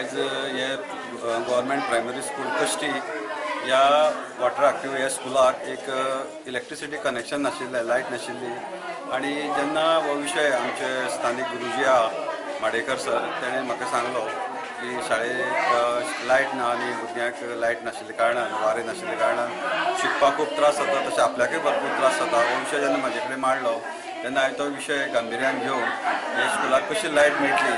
आयज हे government primary school कश्टी ह्या वाठाराक किंवा ह्या स्कुलाक एक इलेक्ट्रिसिटी कनेक्शन नाशिल्लें, लायट नाशिल्ली. आनी जेन्ना हो विशय आमचे स्थानीक गुरुजी आहा माडेकर सर, तेणें म्हाका सांगलो की शाळेक लायट ना आनी भुरग्यांक लायट नाशिल्ल्या कारणान, वारें नाशिल्ल्या कारणान शिकपाक खूब त्रास जाता, तशें आपल्याकय भरपूर त्रास जाता. हो विशय जेन्ना म्हाजे कडेन मांडलो तेन्ना हांवें तो विशय गांभिर्यान घेवन हे स्कुलाक कशी लायट मेळटली,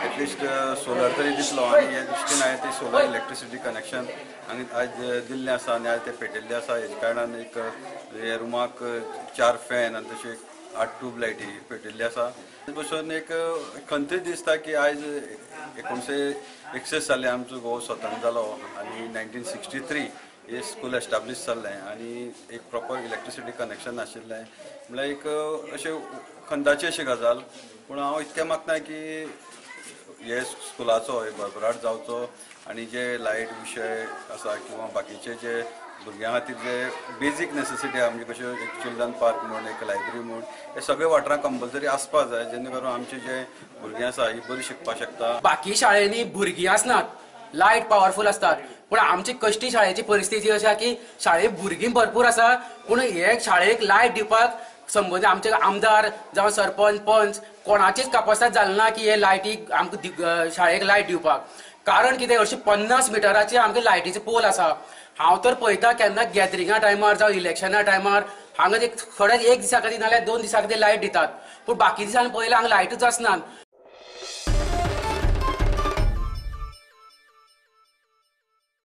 एटलिस्ट सोलर तरी दितलो, आनी हे दृश्टीन हांवें ती सोलर इलेक्ट्रिसिटी कनेक्शन आनी आयज दिल्लें आसा आनी आयज तें पेटिल्लें आसा. हेजे कारणान एक हे रुमाक 4 फॅन आनी तशें 8 ट्यूब लायटी पेटिल्ली आसा. बसून एक खंती दिसता की आयज 1961 साली आमचो गोवा स्वतंत्र जालो आनी 1963 हे स्कूल एस्टाब्लीश जाल्लें आनी एक प्रॉपर इलेक्ट्रिसिटी कनेक्शन नाशिल्लें, म्हणल्यार एक अशें खंताची अशी गजाल. पूण हांव इतकें मागता की हे स्कुलाचो भरभराट जावचो आनी जे लायट विशय आसा किंवा बाकीचे जे भुरग्यां खातीर जे बेजीक नेसेसिटी आहा, म्हणजे कश्यो एक चिल्ड्रन पार्क म्हूण, एक लायब्ररी म्हूण, हे सगळे वाठारांत कंपल्सरी आसपाक जाय, जेणे करून आमचे जे भुरगीं आसा ही बरी शिकपाक शकता. बाकी शाळेंनी भुरगीं आसनात, लायट पावरफूल आसतात, पूण आमची कश्टी शाळेची परिस्थिती अशी आसा की शाळेक भुरगीं भरपूर आसा, पूण हे शाळेक लायट दिवपाक संबंदी आमचे आमदार जावं सरपंच पंच कोणाचीच कापास्ताद जालें ना की हे लायटीक आमकां शाळेक लायट दिवपाक. कारण कितें, अशी 50 मिटराचे आमचे लायटीचे पोल आसा. हांव तर पळयता केन्ना गॅदरिंगा टायमार जावं इलेक्शना टायमार हांगा एक थोड्याच एक दिसा खातीर नाल्यार 2 दिसां खातीर लायट दितात, पूण बाकी दिसांनी पळयल्यार हांगा लायटूच आसना.